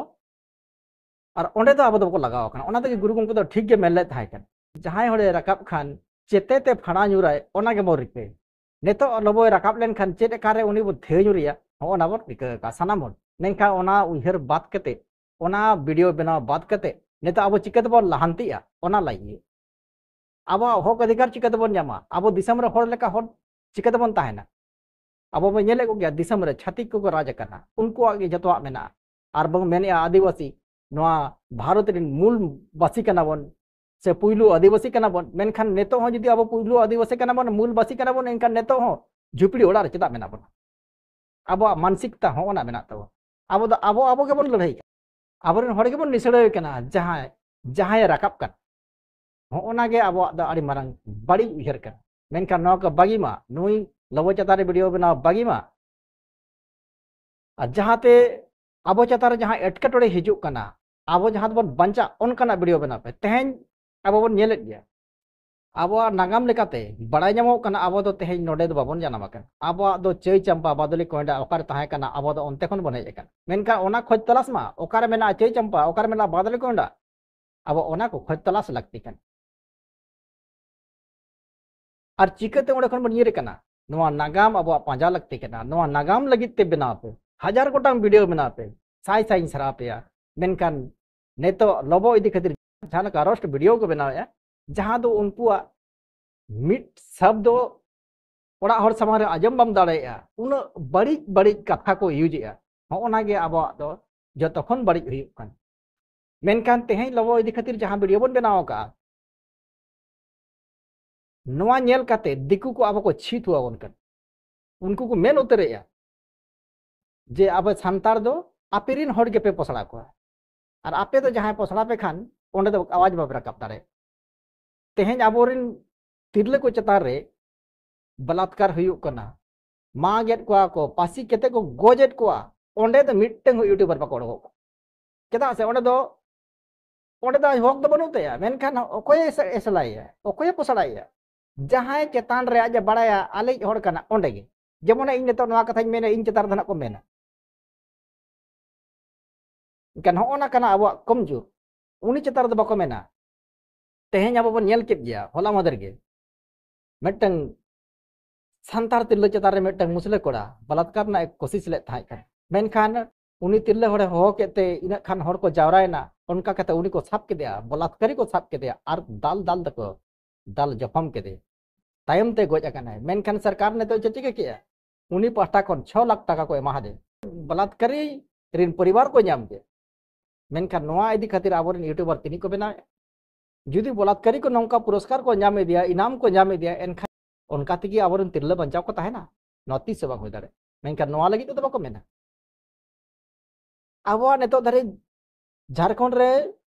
ᱟᱨ ᱚᱸᱰᱮ ᱫᱚ ᱟᱵᱚ ᱫᱚ ᱵᱟᱠᱚ ᱞᱟᱜᱟᱣ ᱟᱠᱟᱱᱟ᱾ ᱚᱱᱟ ᱛᱮᱜᱮ ᱜᱩᱨᱩ ᱜᱚᱢᱠᱮ ᱫᱚ ᱴᱷᱤᱠ ᱜᱮ ᱢᱮᱱ ᱞᱮᱫ ᱛᱟᱦᱮᱸ ᱠᱟᱱᱟ, ᱡᱟᱦᱟᱸᱭ ᱦᱚᱲᱮ ᱨᱟᱠᱟᱵ ᱠᱷᱟᱱ ᱪᱮᱛᱮ ᱛᱮ ᱯᱷᱟᱲᱟ ᱧᱩᱨᱟᱭ, ᱚᱱᱟ ᱜᱮᱵᱚᱱ ᱨᱤᱠᱟᱹᱭ᱾ ᱱᱤᱛᱚᱜ ᱞᱚᱵᱚᱭ ᱨᱟᱠᱟᱵ ᱞᱮᱱᱠᱷᱟᱱ ᱪᱮᱫ ᱮᱠᱟᱨᱮ ᱩᱱᱤ ᱵᱚ ᱛᱷᱤᱭᱟᱹ ᱧᱩᱨᱮᱭᱟ, ᱦᱚᱸᱜᱼᱚ ᱱᱟ ᱵᱚᱱ ᱨᱤᱠᱟᱹ ᱟᱠᱟᱫᱼᱟ ᱥᱟᱱᱟᱢ ᱦᱚᱲ᱾ ᱢᱮᱱᱠᱷᱟᱱ ᱚᱱᱟ ᱩᱭᱦᱟᱹᱨ ᱵᱟᱫ ᱠᱟᱛᱮ, ᱚᱱᱟ ᱵᱷᱤᱰᱤᱭᱳ ᱵᱮᱱᱟᱣ ᱵᱟᱫ ᱠᱟᱛᱮ, ᱱᱤᱛᱚᱜ ᱟᱵᱚ ᱪᱤᱠᱟᱹ ᱛᱮᱵᱚᱱ ᱞᱟᱦᱟᱱᱛᱤᱜᱼᱟ, ᱚᱱᱟ ᱞᱟᱹᱜᱤᱫ ᱟᱵᱚᱣᱟᱜ ᱦᱚᱠ ᱚᱫᱷᱤᱠᱟᱨ ᱪᱤᱠᱟᱹ ᱛᱮᱵᱚᱱ ᱧᱟᱢᱟ? ᱟᱵᱚ ᱫᱤᱥᱚᱢ ᱨᱮ ᱦᱚᱲ ᱞᱮᱠᱟ ᱦᱚᱲ ᱪᱤᱠᱟᱹ ᱛᱮᱵᱚᱱ ᱛᱟᱦᱮᱱᱟ? ᱟᱵᱚ ᱵᱚᱱ ᱧᱮᱞᱮᱫ ᱠᱚᱜᱮᱭᱟ, ᱫᱤᱥᱚᱢ ᱨᱮ ᱪᱷᱟᱹᱛᱤᱠ ᱠᱚᱠᱚ ᱨᱟᱡᱽ ᱟᱠᱟᱱᱟ, ᱩᱱᱠᱩᱣᱟᱜ ᱜᱮ ᱡᱚᱛᱚᱣᱟᱜ ᱢᱮᱱᱟᱜᱼᱟ᱾ ᱟᱨ ᱵᱚᱱ ᱢᱮᱱᱮᱫᱼᱟ ᱟᱹᱫᱤᱵᱟᱹᱥᱤ, ᱱᱚᱣᱟ ᱵᱷᱟᱨᱚᱛ ᱨᱮᱱ ᱢᱩᱞ ᱵᱟᱹᱥᱤ ᱠᱟᱱᱟ ᱵᱚᱱ, ᱥᱮ ᱯᱩᱭᱞᱩ ᱟᱹᱫᱤᱵᱟᱹᱥᱤ ᱠᱟᱱᱟ ᱵᱚᱱ, ᱢᱮᱱᱠᱷᱟᱱ ᱱᱤᱛᱚᱜ ᱦᱚᱸ ᱡᱩᱫᱤ ᱟᱵᱚ ᱯᱩᱭᱞᱩ ᱟᱹᱫᱤᱵᱟᱹᱥᱤ ᱠᱟᱱᱟ ᱵᱚᱱ, ᱢᱩᱞ ᱵᱟᱹᱥᱤ ᱠᱟᱱᱟ ᱵᱚᱱ, ᱮᱱᱠᱷᱟᱱ ᱱᱤᱛᱚᱜ ᱦᱚᱸ ᱡᱷᱩᱯᱲᱤ ᱚᱲᱟᱜ ᱨᱮ ᱪᱮᱫᱟᱜ ᱢᱮᱱᱟᱜ ᱵᱚᱱᱟ? ᱟᱵᱚᱣᱟᱜ ᱢᱟᱱᱥᱤᱠᱛᱟ ᱦᱚᱸ ᱚᱱᱟ ᱢᱮᱱᱟᱜ ᱛᱟᱵᱚᱱᱟ᱾ ᱟᱵᱚ ᱫᱚ ᱟᱵᱚ, ᱟᱵᱚ ᱜᱮᱵᱚᱱ ᱞᱟᱹᱲᱦᱟᱹᱭ ᱠᱟᱱᱟ, ᱟᱵᱚᱨᱮᱱ ᱦᱚᱲ ᱜᱮᱵᱚᱱ ᱱᱤᱥᱲᱟᱹᱣ ᱠᱟᱱᱟ, ᱡᱟᱦᱟᱸᱭ, ᱡᱟᱦᱟᱸᱭᱮ ᱨᱟᱠᱟᱵ ᱠᱟᱱᱟ᱾ ᱦᱚᱸᱜᱼᱚ ᱱᱟ ᱜᱮ ᱟᱵᱚᱣᱟᱜ ᱫᱚ ᱟᱹᱰᱤ ᱢᱟᱨᱟᱝ ᱵᱟᱹᱲᱤᱡ ᱩᱭᱦᱟᱹᱨ ᱠᱟᱱᱟ᱾ ᱢᱮᱱᱠᱷᱟᱱ ᱱᱚᱣᱟ ᱠᱚ ᱵᱟᱹᱜᱤ ᱢᱟ, ᱱᱩᱭ ᱞᱚᱵᱚ ᱪᱮᱛᱟᱱ ᱨᱮ ᱵᱷᱤᱰᱤᱭᱳ ᱵᱮᱱᱟᱣ ᱵᱟᱹᱜᱤ ᱢᱟ, ᱟᱨ ᱡᱟᱦᱟᱸᱛᱮ ᱟᱵᱚ ᱪᱮᱛᱟᱱ ᱨᱮ ᱡᱟᱦᱟᱸ ᱮᱴᱠᱮᱴᱚᱬᱮ ᱦᱤᱡᱩᱜ ᱠᱟᱱᱟ, ᱟᱵᱚ ᱡᱟᱦᱟᱸ ᱫᱚᱵᱚᱱ ᱵᱟᱧᱪᱟᱜ, ᱚᱱᱠᱟᱱᱟᱜ ᱵᱷᱤᱰᱤᱭᱳ ᱵᱮᱱᱟᱣ ᱯᱮ᱾ ᱛᱮᱦᱮᱧ ᱟᱵᱚ ᱵᱚᱱ ᱧᱮᱞᱮᱫ ᱜᱮᱭᱟ, ᱟᱵᱚᱣᱟᱜ ᱱᱟᱜᱟᱢ ᱞᱮᱠᱟᱛᱮ ᱵᱟᱲᱟᱭ ᱧᱟᱢᱚᱜ ᱠᱟᱱᱟ, ᱟᱵᱚ ᱫᱚ ᱛᱮᱦᱮᱧ ᱱᱚᱰᱮ ᱫᱚ ᱵᱟᱵᱚᱱ ᱡᱟᱱᱟᱢ ᱟᱠᱟᱱᱟ᱾ ᱟᱵᱚᱣᱟᱜ ᱫᱚ ᱪᱟᱹᱭ ᱪᱟᱢᱯᱟ, ᱵᱟᱫᱚᱞᱤ ᱠᱚᱭᱰᱟ ᱚᱠᱟᱨᱮ ᱛᱟᱦᱮᱸ ᱠᱟᱱᱟ, ᱟᱵᱚ ᱫᱚ ᱚᱱᱛᱮ ᱠᱷᱚᱱ ᱵᱚᱱ ᱦᱮᱡ ᱟᱠᱟᱱᱟ᱾ ᱢᱮᱱᱠᱷᱟᱱ ᱚᱱᱟ ᱠᱷᱚᱡᱽ ᱛᱚᱞᱟᱥ ᱢᱟ, ᱚᱠᱟᱨᱮ ᱢᱮᱱᱟᱜᱼᱟ ᱪᱟᱹᱭ ᱪᱟᱢᱯᱟ, ᱚᱠᱟᱨᱮ ᱢᱮᱱᱟᱜᱼᱟ ᱵᱟᱫᱚᱞᱤ ᱠᱚᱭᱰᱟ, ᱟᱵᱚ ᱚᱱᱟ ᱠᱚ ᱠᱷᱚᱡᱽ ᱛᱚᱞᱟᱥ ᱞᱟᱹᱠᱛᱤ ᱠᱟᱱᱟ᱾ ᱟᱨ ᱪᱤᱠᱟᱹᱛᱮ ᱚᱸᱰᱮ ᱠᱷᱚᱱ ᱵᱚᱱ ᱧᱤᱨ ᱟᱠᱟᱱᱟ? ᱱᱚᱣᱟ ᱱᱟᱜᱟᱢ ᱟᱵᱚᱣᱟᱜ ᱯᱟᱸᱡᱟ ᱞᱟᱹᱠᱛᱤ ᱠᱟᱱᱟ᱾ ᱱᱚᱣᱟ ᱱᱟᱜᱟᱢ ᱞᱟᱹᱜᱤᱫ ᱛᱮ ᱵᱮᱱᱟᱣ ᱯᱮ, ᱦᱟᱡᱟᱨ ᱜᱚᱴᱟᱝ ᱵᱷᱤᱰᱤᱭᱳ ᱵᱮᱱᱟᱣ ᱯᱮ, ᱥᱟᱭ ᱥᱟᱭ ᱤᱧ ᱥᱟᱨᱦᱟᱣ ᱯᱮᱭᱟ᱾ ᱢᱮᱱᱠᱷᱟᱱ ᱱᱤᱛᱚᱜ ᱞᱚᱵᱚ ᱤᱫᱤ ᱠᱷᱟᱹᱛᱤᱨ ᱡᱟᱦᱟᱸ ᱞᱮᱠᱟ ᱨᱳᱥᱴ ᱵᱷᱤᱰᱤᱭᱳ ᱠᱚ ᱵᱮᱱᱟᱣᱮᱫᱼᱟ, ᱡᱟᱦᱟᱸ ᱫᱚ ᱩᱱᱠᱩᱣᱟᱜ ᱢᱤᱫ ᱥᱟᱵᱫ ᱚᱲᱟᱜ ᱦᱚᱲ ᱥᱟᱢᱟᱝ ᱨᱮ ᱟᱸᱡᱚᱢ ᱵᱟᱢ ᱫᱟᱲᱮᱭᱟᱜᱼᱟ, ᱩᱱᱟᱹᱜ ᱵᱟᱹᱲᱤᱡ ᱵᱟᱹᱲᱤᱡ ᱠᱟᱛᱷᱟ ᱠᱚ ᱤᱭᱩᱡᱮᱜᱼᱟ᱾ ᱦᱚᱸᱜᱼᱚ ᱱᱟ ᱜᱮ ᱟᱵᱚᱣᱟᱜ ᱫᱚ ᱡᱚᱛᱚ ᱠᱷᱚᱱ ᱵᱟᱹᱲᱤᱡ ᱦᱩᱭᱩᱜ ᱠᱟᱱᱟ᱾ ᱢᱮᱱᱠᱷᱟᱱ ᱛᱮᱦᱮᱧ ᱞᱚᱵᱚ ᱤᱫᱤ ᱠᱷᱟᱹᱛᱤᱨ ᱡᱟᱦᱟᱸ ᱵᱷᱤᱰᱤᱭᱳ ᱵᱚᱱ ᱵᱮᱱᱟᱣ ᱟᱠᱟᱫᱼᱟ, ᱱᱚᱣᱟ ᱧᱮᱞ ᱠᱟᱛᱮ ᱫᱤᱠᱩ ᱠᱚ ᱟᱵᱚ ᱠᱚ ᱪᱷᱤ ᱛᱷᱩ ᱟᱵᱚᱱ ᱠᱟᱱᱟ᱾ ᱩᱱᱠᱩ ᱠᱚ ᱢᱮᱱ ᱩᱛᱟᱹᱨᱮᱜᱼᱟ ᱡᱮ ᱟᱵᱚ ᱥᱟᱱᱛᱟᱲ ᱫᱚ ᱟᱯᱮ ᱨᱮᱱ ᱦᱚᱲ ᱜᱮᱯᱮ ᱯᱚᱥᱲᱟ ᱠᱚᱣᱟ, ᱟᱨ ᱟᱯᱮ ᱫᱚ ᱡᱟᱦᱟᱸᱭ ᱯᱚᱥᱲᱟ ᱯᱮ ᱠᱷᱟᱱ ᱚᱸᱰᱮ ᱫᱚ ᱟᱣᱟᱡᱽ ᱵᱟᱯᱮ ᱨᱟᱠᱟᱵ ᱫᱟᱲᱮᱭᱟᱜᱼᱟ᱾ ᱛᱮᱦᱮᱧ ᱟᱵᱚᱨᱮᱱ ᱛᱤᱨᱞᱟᱹ ᱠᱚ ᱪᱮᱛᱟᱱ ᱨᱮ ᱵᱟᱞᱟᱛᱠᱟᱨ ᱦᱩᱭᱩᱜ ᱠᱟᱱᱟ, ᱢᱟᱜᱮᱫ ᱠᱚᱣᱟ ᱠᱚ, ᱯᱟᱹᱥᱤ ᱠᱟᱛᱮ ᱠᱚ ᱜᱚᱡᱮᱫ ᱠᱚᱣᱟ, ᱚᱸᱰᱮ ᱫᱚ ᱢᱤᱫᱴᱟᱝ ᱦᱚᱸ ᱭᱩᱴᱩᱵᱟᱨ ᱵᱟᱠᱚ ᱚᱰᱚᱠᱚᱜ ᱠᱟᱱᱟ᱾ ᱪᱮᱫᱟᱜ ᱥᱮ ᱚᱸᱰᱮ ᱫᱚ, ᱚᱸᱰᱮ ᱫᱚ ᱟᱡ ᱦᱚᱠ ᱫᱚ ᱵᱟᱹᱱᱩᱜ ᱛᱟᱭᱟ, ᱢᱮᱱᱠᱷᱟᱱ ᱚᱠᱚᱭᱮ ᱮᱥ-, ᱮᱥᱞᱟᱭᱮᱭᱟ, ᱚᱠᱚᱭᱮ ᱯᱚᱥᱲᱟᱭᱮᱭᱟ? ᱡᱟᱦᱟᱸᱭ ᱪᱮᱛᱟᱱ ᱨᱮ ᱟᱡ ᱮ ᱵᱟᱲᱟᱭᱟ ᱟᱞᱮᱭᱤᱡ ᱦᱚᱲ ᱠᱟᱱᱟ, ᱚᱸᱰᱮ ᱜᱮ᱾ ᱡᱮᱢᱚᱱ ᱤᱧ ᱱᱤᱛᱚᱜ ᱱᱚᱣᱟ ᱠᱟᱛᱷᱟᱧ ᱢᱮᱱᱟ, ᱤᱧ ᱪᱮᱛᱟᱱ ᱨᱮ ᱱᱟᱜ ᱠᱚ ᱢᱮᱱᱟ᱾ ᱮᱱᱠᱷᱟᱱ ᱦᱚᱸᱜᱼᱚ ᱱᱟ ᱠᱟᱱᱟ ᱟᱵᱚᱣᱟᱜ ᱠᱚᱢᱡᱳᱨ᱾ ᱩᱱᱤ ᱪᱮᱛᱟᱱ ᱨᱮᱫᱚ ᱵᱟᱠᱚ ᱢᱮᱱᱟ᱾ ᱛᱮᱦᱮᱧ ᱟᱵᱚ ᱵᱚᱱ ᱧᱮᱞ ᱠᱮᱫ ᱜᱮᱭᱟ, ᱦᱚᱞᱟ ᱢᱟᱫᱷᱮᱨ ᱜᱮ ᱢᱤᱫᱴᱟᱝ ᱥᱟᱱᱛᱟᱲ ᱛᱤᱨᱞᱟᱹ ᱪᱮᱛᱟᱱ ᱨᱮ ᱢᱤᱫᱴᱟᱝ ᱢᱩᱥᱞᱟᱹ ᱠᱚᱲᱟ ᱵᱟᱞᱟᱛᱠᱟᱨ ᱨᱮᱱᱟᱜ ᱮ ᱠᱳᱥᱤᱥ ᱞᱮᱫ ᱛᱟᱦᱮᱸ ᱠᱟᱱᱟ᱾ ᱢᱮᱱᱠᱷᱟᱱ ᱩᱱᱤ ᱛᱤᱨᱞᱟᱹ ᱦᱚᱲᱮ ᱦᱚᱦᱚ ᱠᱮᱫ ᱛᱮ ᱤᱱᱟᱹᱜ ᱠᱷᱟᱱ ᱦᱚᱲ ᱠᱚ ᱡᱟᱣᱨᱟᱭᱮᱱᱟ, ᱚᱱᱠᱟ ᱠᱟᱛᱮ ᱩᱱᱤ ᱠᱚ ᱥᱟᱵ ᱠᱮᱫᱮᱭᱟ, ᱵᱚᱞᱟᱛᱠᱟᱨᱤ ᱠᱚ ᱥᱟᱵ ᱠᱮᱫᱮᱭᱟ ᱟᱨ ᱫᱟᱞ ᱫᱟᱞ ᱛᱮᱠᱚ ᱫᱟᱞ ᱡᱚᱠᱷᱚᱢ ᱠᱮᱫᱮᱭᱟ᱾ ᱛᱟᱭᱚᱢ ᱛᱮ ᱜᱚᱡ ᱟᱠᱟᱱᱟᱭ, ᱢᱮᱱᱠᱷᱟᱱ ᱥᱚᱨᱠᱟᱨ ᱱᱤᱛᱚᱜ ᱪᱮᱫ ᱪᱤᱠᱟᱹ ᱠᱮᱜᱼᱟ? ᱩᱱᱤ ᱯᱟᱦᱴᱟ ᱠᱷᱚᱱ ᱪᱷᱚ ᱞᱟᱠᱷ ᱴᱟᱠᱟ ᱠᱚ ᱮᱢᱟ ᱦᱟᱫᱮᱭᱟ᱾ ᱵᱚᱞᱟᱛᱠᱟᱨᱤ ᱨᱤᱱ ᱯᱚᱨᱤᱵᱟᱨ ᱠᱚ ᱧᱟᱢ ᱠᱮᱫ᱾ ᱢᱮᱱᱠᱷᱟᱱ ᱱᱚᱣᱟ ᱤᱫᱤ ᱠᱷᱟᱹᱛᱤᱨ ᱟᱵᱚᱨᱮᱱ ᱭᱩᱴᱩᱵᱟᱨ ᱛᱤᱱᱟᱹᱜ ᱠᱚ ᱵᱮᱱᱟᱣᱮᱫᱼᱟ? ᱡᱩᱫᱤ ᱵᱚᱞᱟᱛᱠᱟᱨᱤ ᱠᱚ ᱱᱚᱝᱠᱟ ᱯᱩᱨᱚᱥᱠᱟᱨ ᱠᱚ ᱧᱟᱢ ᱤᱫᱤᱭᱟ, ᱤᱱᱟᱢ ᱠᱚ ᱧᱟᱢ ᱤᱫᱤᱭᱟ, ᱮᱱᱠᱷᱟᱱ ᱚᱱᱠᱟ ᱛᱮᱜᱮ ᱟᱵᱚᱨᱮᱱ ᱛᱤᱨᱞᱟᱹ ᱵᱟᱧᱪᱟᱣ ᱠᱚ ᱛᱟᱦᱮᱱᱟ? ᱱᱚᱣᱟ ᱛᱤᱥ ᱦᱚᱸ ᱵᱟᱝ ᱦᱩᱭ ᱫᱟᱲᱮᱭᱟᱜᱼᱟ᱾ ᱢᱮᱱᱠᱷᱟᱱ ᱱᱚᱣᱟ ᱞᱟᱹᱜᱤᱫ ᱛᱮᱫᱚ ᱵᱟᱠᱚ ᱢᱮᱱᱟ᱾ ᱟᱵᱚᱣᱟᱜ ᱱᱤᱛᱚᱜ ᱫᱷᱟᱹᱨᱤᱡ ᱡᱷᱟᱲᱠᱷᱚᱸᱰ ᱨᱮ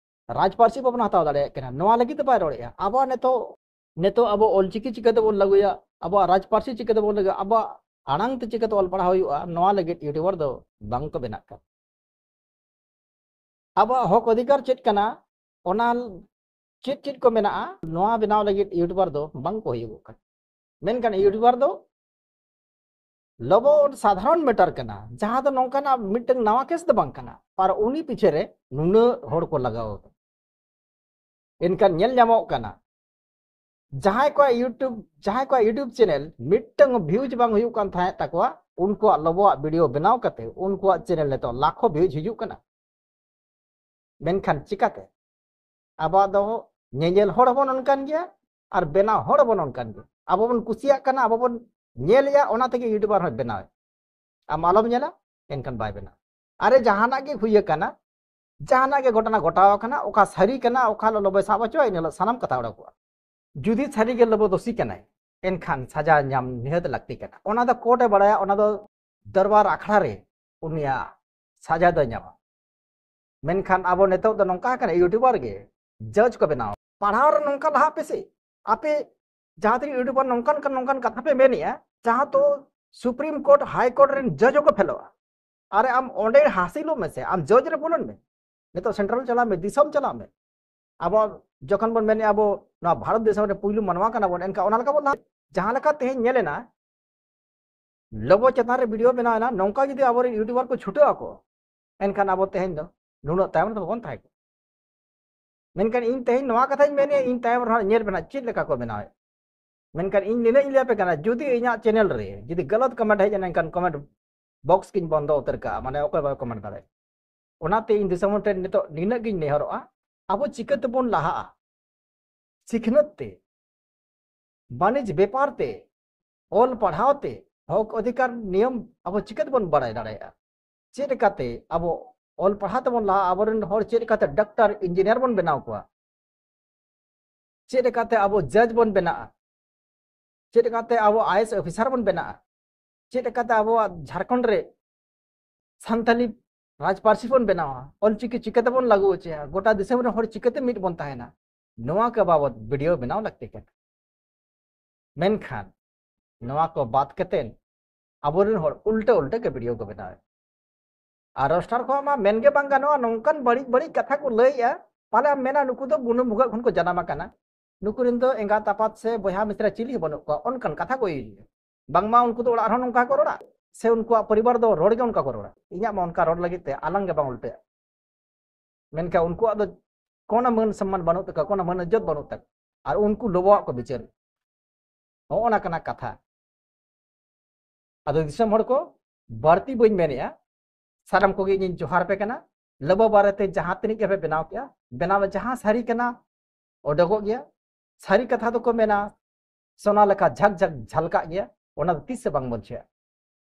ᱨᱟᱡᱽ ᱯᱟᱹᱨᱥᱤ ᱵᱟᱵᱚᱱ ᱦᱟᱛᱟᱣ ᱫᱟᱲᱮᱭᱟᱜ ᱠᱟᱱᱟ, ᱱᱚᱣᱟ ᱞᱟᱹᱜᱤᱫ ᱫᱚ ᱵᱟᱭ ᱨᱚᱲᱮᱫᱼᱟ᱾ ᱟᱵᱚᱣᱟᱜ ᱱᱤᱛᱚᱜ, ᱱᱤᱛᱚᱜ ᱟᱵᱚ ᱚᱞᱪᱤᱠᱤ ᱪᱤᱠᱟᱹ ᱛᱮᱵᱚᱱ ᱞᱟᱹᱜᱩᱭᱟ, ᱟᱵᱚᱣᱟᱜ ᱨᱟᱡᱽ ᱯᱟᱹᱨᱥᱤ ᱪᱤᱠᱟᱹ ᱛᱮᱵᱚᱱ ᱞᱟᱹᱜᱩᱭᱟ, ᱟᱵᱚᱣᱟᱜ ᱟᱲᱟᱝ ᱛᱮ ᱪᱤᱠᱟᱹ ᱛᱮ ᱚᱞ ᱯᱟᱲᱦᱟᱣ ᱦᱩᱭᱩᱜᱼᱟ, ᱱᱚᱣᱟ ᱞᱟᱹᱜᱤᱫ ᱭᱩᱴᱩᱵᱟᱨ ᱫᱚ ᱵᱟᱝ ᱠᱚ ᱵᱮᱱᱟᱜ ᱠᱟᱱᱟ᱾ ᱟᱵᱚᱣᱟᱜ ᱦᱚᱠ ᱚᱫᱷᱤᱠᱟᱨ ᱪᱮᱫ ᱠᱟᱱᱟ, ᱚᱱᱟ ᱪᱮᱫ ᱪᱮᱫ ᱠᱚ ᱢᱮᱱᱟᱜᱼᱟ, ᱱᱚᱣᱟ ᱵᱮᱱᱟᱣ ᱞᱟᱹᱜᱤᱫ ᱤᱭᱩᱴᱩᱵᱟᱨ ᱫᱚ ᱵᱟᱝ ᱠᱚ ᱦᱩᱭᱩᱜᱚᱜ ᱠᱟᱱᱟ᱾ ᱢᱮᱱᱠᱷᱟᱱ ᱤᱭᱩᱴᱩᱵᱟᱨ ᱫᱚ ᱞᱚᱵᱚ ᱥᱟᱫᱷᱟᱨᱚᱱ ᱢᱮᱴᱟᱨ ᱠᱟᱱᱟ, ᱡᱟᱦᱟᱸ ᱫᱚ ᱱᱚᱝᱠᱟᱱᱟᱜ ᱢᱤᱫᱴᱟᱝ ᱱᱟᱣᱟ ᱠᱮᱥ ᱫᱚ ᱵᱟᱝ ᱠᱟᱱᱟ, ᱟᱨ ᱩᱱᱤ ᱯᱤᱪᱷᱮ ᱨᱮ ᱱᱩᱱᱟᱹᱜ ᱦᱚᱲ ᱠᱚ ᱞᱟᱜᱟᱣ ᱟᱠᱟᱱᱟ᱾ ᱮᱱᱠᱷᱟᱱ ᱧᱮᱞ ᱧᱟᱢᱚᱜ ᱠᱟᱱᱟ, ᱡᱟᱦᱟᱸᱭ ᱠᱚᱣᱟᱜ ᱤᱭᱩᱴᱩᱵᱽ, ᱡᱟᱦᱟᱸᱭ ᱠᱚᱣᱟᱜ ᱤᱭᱩᱴᱩᱵᱽ ᱪᱮᱱᱮᱞ ᱢᱤᱫᱴᱟᱝ ᱵᱷᱤᱭᱩᱡᱽ ᱵᱟᱝ ᱦᱩᱭᱩᱜ ᱠᱟᱱ ᱛᱟᱦᱮᱸᱫ ᱛᱟᱠᱚᱣᱟ, ᱩᱱᱠᱩᱣᱟᱜ ᱞᱚᱵᱚᱣᱟᱜ ᱵᱷᱤᱰᱤᱭᱳ ᱵᱮᱱᱟᱣ ᱠᱟᱛᱮ ᱩᱱᱠᱩᱣᱟᱜ ᱪᱮᱱᱮᱞ ᱱᱤᱛᱚᱜ ᱞᱟᱠᱷᱚ ᱵᱷᱤᱭᱩᱡᱽ ᱦᱤᱡᱩᱜ ᱠᱟᱱᱟ᱾ ᱢᱮᱱᱠᱷᱟᱱ ᱪᱤᱠᱟᱛᱮ? ᱟᱵᱚᱣᱟᱜ ᱫᱚ ᱧᱮᱧᱮᱞ ᱦᱚᱲ ᱦᱚᱸᱵᱚᱱ ᱚᱱᱠᱟᱱ ᱜᱮᱭᱟ ᱟᱨ ᱵᱮᱱᱟᱣ ᱦᱚᱲ ᱦᱚᱸᱵᱚᱱ ᱚᱱᱠᱟᱱ ᱜᱮᱭᱟ᱾ ᱟᱵᱚ ᱵᱚᱱ ᱠᱩᱥᱤᱭᱟᱜ ᱠᱟᱱᱟ, ᱟᱵᱚ ᱵᱚᱱ ᱧᱮᱞᱮᱜᱼᱟ, ᱚᱱᱟ ᱛᱮᱜᱮ ᱤᱭᱩᱴᱩᱵᱟᱨ ᱦᱚᱸᱭ ᱵᱮᱱᱟᱣᱮᱫ᱾ ᱟᱢ ᱟᱞᱚᱢ ᱧᱮᱞᱟ, ᱮᱱᱠᱷᱟᱱ ᱵᱟᱭ ᱵᱮᱱᱟᱣᱟ᱾ ᱟᱨᱮ, ᱡᱟᱦᱟᱱᱟᱜ ᱜᱮ ᱦᱩᱭ ᱟᱠᱟᱱᱟ, ᱡᱟᱦᱟᱱᱟᱜ ᱜᱮ ᱜᱷᱚᱴᱚᱱᱟ ᱜᱷᱚᱴᱟᱣ ᱟᱠᱟᱱᱟ, ᱚᱠᱟ ᱥᱟᱹᱨᱤ ᱠᱟᱱᱟ, ᱚᱠᱟ ᱞᱚᱞᱚ ᱵᱚᱭ ᱥᱟᱵ ᱦᱚᱪᱚᱣᱟ, ᱤᱱᱟᱹ ᱦᱤᱞᱳᱜ ᱥᱟᱱᱟᱢ ᱠᱟᱛᱷᱟ ᱚᱰᱚᱠᱚᱜᱼᱟ᱾ ᱡᱩᱫᱤ ᱥᱟᱹᱨᱤ ᱜᱮ ᱞᱚᱵᱚ ᱫᱳᱥᱤ ᱠᱟᱱᱟᱭ, ᱮᱱᱠᱷᱟᱱ ᱥᱟᱡᱟ ᱧᱟᱢ ᱱᱤᱦᱟᱹᱛ ᱞᱟᱹᱠᱛᱤ ᱠᱟᱱᱟ᱾ ᱚᱱᱟ ᱫᱚ ᱠᱳᱨᱴ ᱮ ᱵᱟᱲᱟᱭᱟ, ᱚᱱᱟ ᱫᱚ ᱫᱚᱨᱵᱟᱨ ᱟᱠᱷᱲᱟ ᱨᱮ ᱩᱱᱤᱭᱟᱜ ᱥᱟᱡᱟ ᱫᱚᱭ ᱧᱟᱢᱟ᱾ ᱢᱮᱱᱠᱷᱟᱱ ᱟᱵᱚ ᱱᱤᱛᱚᱜ ᱫᱚ ᱱᱚᱝᱠᱟ ᱠᱟᱱᱟ, ᱤᱭᱩᱴᱩᱵᱟᱨ ᱜᱮ ᱡᱟᱡᱽ ᱠᱚ ᱵᱮᱱᱟᱣ᱾ ᱯᱟᱲᱦᱟᱣ ᱨᱮ ᱱᱚᱝᱠᱟ ᱞᱟᱦᱟᱜ ᱯᱮᱥᱮ, ᱟᱯᱮ ᱡᱟᱦᱟᱸ ᱛᱤᱱᱟᱹᱜ ᱤᱭᱩᱴᱩᱵᱟᱨ ᱱᱚᱝᱠᱟᱱ ᱠᱟᱱ ᱱᱚᱝᱠᱟᱱ ᱠᱟᱛᱷᱟ ᱯᱮ ᱢᱮᱱᱮᱜᱼᱟ, ᱡᱟᱦᱟᱸ ᱫᱚ ᱥᱩᱯᱨᱤᱢ ᱠᱳᱨᱴ, ᱦᱟᱭ ᱠᱳᱨᱴ ᱨᱮᱱ ᱡᱟᱡᱽ ᱦᱚᱸᱠᱚ ᱯᱷᱮᱞᱚᱜᱼᱟ᱾ ᱟᱨᱮ, ᱟᱢ ᱚᱸᱰᱮ ᱦᱟᱹᱥᱤᱞᱚᱜ ᱢᱮᱥᱮ, ᱟᱢ ᱡᱟᱡᱽ ᱨᱮ ᱵᱚᱞᱚᱱ ᱢᱮ, ᱱᱤᱛᱚᱜ ᱥᱮᱱᱴᱨᱟᱞ ᱪᱟᱞᱟᱜ ᱢᱮ, ᱫᱤᱥᱚᱢ ᱪᱟᱞᱟᱜ ᱢᱮ᱾ ᱟᱵᱚ ᱡᱚᱠᱷᱚᱱ ᱵᱚᱱ ᱢᱮᱱᱮᱜᱼᱟ, ᱟᱵᱚ ᱱᱚᱣᱟ ᱵᱷᱟᱨᱚᱛ ᱫᱤᱥᱚᱢ ᱨᱮ ᱯᱩᱭᱞᱩ ᱢᱟᱱᱣᱟ ᱠᱟᱱᱟ ᱵᱚᱱ, ᱮᱱᱠᱷᱟᱱ ᱚᱱᱟ ᱞᱮᱠᱟ ᱵᱚᱱ ᱞᱟᱦᱟ᱾ ᱡᱟᱦᱟᱸ ᱞᱮᱠᱟ ᱛᱮᱦᱮᱧ ᱧᱮᱞ ᱮᱱᱟ, ᱞᱚᱵᱚ ᱪᱮᱛᱟᱱ ᱨᱮ ᱵᱷᱤᱰᱤᱭᱳ ᱵᱮᱱᱟᱣ ᱮᱱᱟ, ᱱᱚᱝᱠᱟ ᱡᱩᱫᱤ ᱟᱵᱚᱨᱮᱱ ᱤᱭᱩᱴᱩᱵᱟᱨ ᱠᱚ ᱪᱷᱩᱴᱟᱹᱜ ᱟᱠᱚ, ᱮᱱᱠᱷᱟᱱ ᱟᱵᱚ ᱛᱮᱦᱮᱧ ᱫᱚ ᱱᱩᱱᱟᱹᱜ ᱛᱟᱭᱚᱢ ᱨᱮ ᱵᱟᱵᱚᱱ ᱛᱟᱦᱮᱸ ᱠᱚᱜᱼᱟ᱾ ᱢᱮᱱᱠᱷᱟᱱ ᱤᱧ ᱛᱮᱦᱮᱧ ᱱᱚᱣᱟ ᱠᱟᱛᱷᱟᱧ ᱢᱮᱱᱮᱫᱼᱟ, ᱤᱧ ᱛᱟᱭᱚᱢ ᱨᱮᱦᱚᱸ ᱧᱮᱞ ᱵᱮᱱᱟ ᱪᱮᱫ ᱞᱮᱠᱟ ᱠᱚ ᱵᱮᱱᱟᱣᱮᱫ᱾ ᱢᱮᱱᱠᱷᱟᱱ ᱤᱧ ᱱᱤᱱᱟᱹᱜ ᱤᱧ ᱞᱟᱹᱭ ᱟᱯᱮ ᱠᱟᱱᱟ, ᱡᱩᱫᱤ ᱤᱧᱟᱹᱜ ᱪᱮᱱᱮᱞ ᱨᱮ ᱡᱩᱫᱤ ᱜᱟᱞᱟᱛ ᱠᱚᱢᱮᱱᱴ ᱦᱮᱡ ᱮᱱᱟ, ᱮᱱᱠᱷᱟᱱ ᱠᱚᱢᱮᱱᱴ ᱵᱚᱠᱥ ᱜᱤᱧ ᱵᱚᱱᱫᱚ ᱩᱛᱟᱹᱨ ᱠᱟᱜᱼᱟ, ᱢᱟᱱᱮ ᱚᱠᱚᱭ ᱵᱟᱭ ᱠᱚᱢᱮᱱᱴ ᱫᱟᱲᱮᱭᱟᱜᱼᱟ᱾ ᱚᱱᱟᱛᱮ ᱤᱧ ᱫᱤᱥᱚᱢ ᱦᱚᱲ ᱴᱷᱮᱱ ᱱᱤᱛᱚᱜ ᱱᱤᱱᱟᱹᱜ ᱜᱤᱧ ᱱᱮᱦᱚᱨᱚᱜᱼᱟ, ᱟᱵᱚ ᱪᱤᱠᱟᱹ ᱛᱮᱵᱚᱱ ᱞᱟᱦᱟᱜᱼᱟ? ᱥᱤᱠᱷᱱᱟᱹᱛ ᱛᱮ, ᱵᱟᱹᱱᱤᱡᱽ ᱵᱮᱯᱟᱨ ᱛᱮ, ᱚᱞ ᱯᱟᱲᱦᱟᱣ ᱛᱮ, ᱦᱚᱠ ᱚᱫᱷᱤᱠᱟᱨ ᱱᱤᱭᱚᱢ ᱟᱵᱚ ᱪᱤᱠᱟᱹ ᱛᱮᱵᱚᱱ ᱵᱟᱲᱟᱭ ᱫᱟᱲᱮᱭᱟᱜᱼᱟ? ᱪᱮᱫ ᱞᱮᱠᱟᱛᱮ ᱟᱵᱚ ᱚᱞ ᱯᱟᱲᱦᱟᱣ ᱛᱮᱵᱚᱱ ᱞᱟᱦᱟᱜᱼᱟ? ᱟᱵᱚᱨᱮᱱ ᱦᱚᱲ ᱪᱮᱫ ᱞᱮᱠᱟᱛᱮ ᱰᱟᱠᱛᱟᱨ, ᱤᱧᱡᱤᱱᱤᱭᱟᱨ ᱵᱚᱱ ᱵᱮᱱᱟᱣ ᱠᱚᱣᱟ? ᱪᱮᱫ ᱞᱮᱠᱟᱛᱮ ᱟᱵᱚ ᱡᱟᱡᱽ ᱵᱚᱱ ᱵᱮᱱᱟᱜᱼᱟ? ᱪᱮᱫ ᱞᱮᱠᱟᱛᱮ ᱟᱵᱚ ᱟᱭ ᱮ ᱮᱥ ᱚᱯᱷᱤᱥᱟᱨ ᱵᱚᱱ ᱵᱮᱱᱟᱜᱼᱟ? ᱪᱮᱫ ᱞᱮᱠᱟᱛᱮ ᱟᱵᱚᱣᱟᱜ ᱡᱷᱟᱲᱠᱷᱚᱸᱰ ᱨᱮ ᱥᱟᱱᱛᱟᱞᱤ ᱨᱟᱡᱽ ᱯᱟᱹᱨᱥᱤ ᱵᱚᱱ ᱵᱮᱱᱟᱣᱟ, ᱚᱞᱪᱤᱠᱤ ᱪᱤᱠᱟᱹ ᱛᱮᱵᱚᱱ ᱞᱟᱹᱜᱩ ᱦᱚᱪᱚᱭᱟ, ᱜᱚᱴᱟ ᱫᱤᱥᱚᱢ ᱨᱮᱱ ᱦᱚᱲ ᱪᱤᱠᱟᱹᱛᱮ ᱢᱤᱫ ᱵᱚᱱ ᱛᱟᱦᱮᱱᱟ, ᱱᱚᱣᱟ ᱠᱚ ᱵᱟᱵᱚᱛ ᱵᱷᱤᱰᱤᱭᱳ ᱵᱮᱱᱟᱣ ᱞᱟᱹᱠᱛᱤ ᱠᱟᱱᱟ᱾ ᱢᱮᱱᱠᱷᱟᱱ ᱱᱚᱣᱟ ᱠᱚ ᱵᱟᱫ ᱠᱟᱛᱮ ᱟᱵᱚᱨᱮᱱ ᱦᱚᱲ ᱩᱞᱴᱟᱹ ᱩᱞᱴᱟᱹ ᱜᱮ ᱵᱷᱤᱰᱤᱭᱳ ᱠᱚ ᱵᱮᱱᱟᱣᱮᱫ᱾ ᱟᱨ ᱨᱳᱥᱴᱟᱨ ᱠᱚᱣᱟᱜ ᱢᱟ ᱢᱮᱱ ᱜᱮ ᱵᱟᱝ ᱜᱟᱱᱚᱜᱼᱟ, ᱱᱚᱝᱠᱟᱱ ᱵᱟᱹᱲᱤᱡ ᱵᱟᱹᱲᱤᱡ ᱠᱟᱛᱷᱟ ᱠᱚ ᱞᱟᱹᱭᱮᱜᱼᱟ, ᱯᱟᱞᱮ ᱟᱢ ᱢᱮᱱᱟ ᱱᱩᱠᱩ ᱫᱚ ᱵᱩᱱᱩᱢ ᱵᱷᱩᱜᱟᱹᱜ ᱠᱷᱚᱱ ᱠᱚ ᱡᱟᱱᱟᱢ ᱟᱠᱟᱱᱟ, ᱱᱩᱠᱩ ᱨᱮᱱ ᱫᱚ ᱮᱸᱜᱟᱛ ᱟᱯᱟᱛ ᱥᱮ ᱵᱚᱭᱦᱟ ᱢᱤᱥᱨᱟ ᱪᱤᱞᱤ ᱦᱚᱸ ᱵᱟᱹᱱᱩᱜ ᱠᱚᱣᱟ, ᱚᱱᱠᱟᱱ ᱠᱟᱛᱷᱟ ᱠᱚ ᱤᱭᱟᱹᱭᱟ᱾ ᱵᱟᱝᱢᱟ ᱩᱱᱠᱩ ᱫᱚ ᱚᱲᱟᱜ ᱨᱮᱦᱚᱸ ᱱᱚᱝᱠᱟ ᱠᱚ ᱨᱚᱲᱟ, ᱥᱮ ᱩᱱᱠᱩᱣᱟᱜ ᱯᱚᱨᱤᱵᱟᱨ ᱫᱚ ᱨᱚᱲ ᱜᱮ ᱚᱱᱠᱟ ᱠᱚ ᱨᱚᱲᱟ᱾ ᱤᱧᱟᱹᱜ ᱢᱟ ᱚᱱᱠᱟ ᱨᱚᱲ ᱞᱟᱹᱜᱤᱫ ᱛᱮ ᱟᱞᱟᱝ ᱜᱮ ᱵᱟᱝ ᱩᱞᱴᱟᱹᱜᱼᱟ᱾ ᱢᱮᱱᱠᱷᱟᱱ ᱩᱱᱠᱩᱣᱟᱜ ᱫᱚ ᱠᱳᱱᱳ ᱢᱟᱹᱱ ᱥᱚᱢᱢᱟᱱ ᱵᱟᱹᱱᱩᱜ ᱛᱟᱠᱚᱣᱟ, ᱠᱳᱱᱳ ᱢᱟᱹᱱ ᱤᱡᱽᱡᱚᱛ ᱵᱟᱹᱱᱩᱜ ᱛᱟᱠᱚᱣᱟ, ᱟᱨ ᱩᱱᱠᱩ ᱞᱚᱵᱚᱣᱟᱜ ᱠᱚ ᱵᱤᱪᱟᱹᱨ᱾ ᱱᱚᱜᱼᱚ ᱱᱟ ᱠᱟᱱᱟ ᱠᱟᱛᱷᱟ᱾ ᱟᱫᱚ ᱫᱤᱥᱚᱢ ᱦᱚᱲ ᱠᱚ, ᱵᱟᱹᱲᱛᱤ ᱵᱟᱹᱧ ᱢᱮᱱᱮᱜᱼᱟ, ᱥᱟᱱᱟᱢ ᱠᱚᱜᱮ ᱤᱧᱤᱧ ᱡᱚᱦᱟᱨ ᱯᱮ ᱠᱟᱱᱟ᱾ ᱞᱚᱵᱚ ᱵᱟᱨᱮᱛᱮ ᱡᱟᱦᱟᱸ ᱛᱤᱱᱟᱹᱜ ᱜᱮᱯᱮ ᱵᱮᱱᱟᱣ ᱠᱮᱜᱼᱟ, ᱵᱮᱱᱟᱣ ᱨᱮ ᱡᱟᱦᱟᱸ ᱥᱟᱹᱨᱤ ᱠᱟᱱᱟ, ᱚᱰᱚᱠᱚᱜ ᱜᱮᱭᱟ᱾ ᱥᱟᱹᱨᱤ ᱠᱟᱛᱷᱟ ᱫᱚᱠᱚ ᱢᱮᱱᱟ, ᱥᱳᱱᱟ ᱞᱮᱠᱟ ᱡᱷᱟᱠ ᱡᱷᱟᱠ ᱡᱷᱟᱞᱠᱟᱜ ᱜᱮᱭᱟ, ᱚᱱᱟ ᱫᱚ ᱛᱤᱥ ᱦᱚᱸ ᱵᱟᱝ ᱵᱚᱱ ᱪᱷᱩᱭᱟ᱾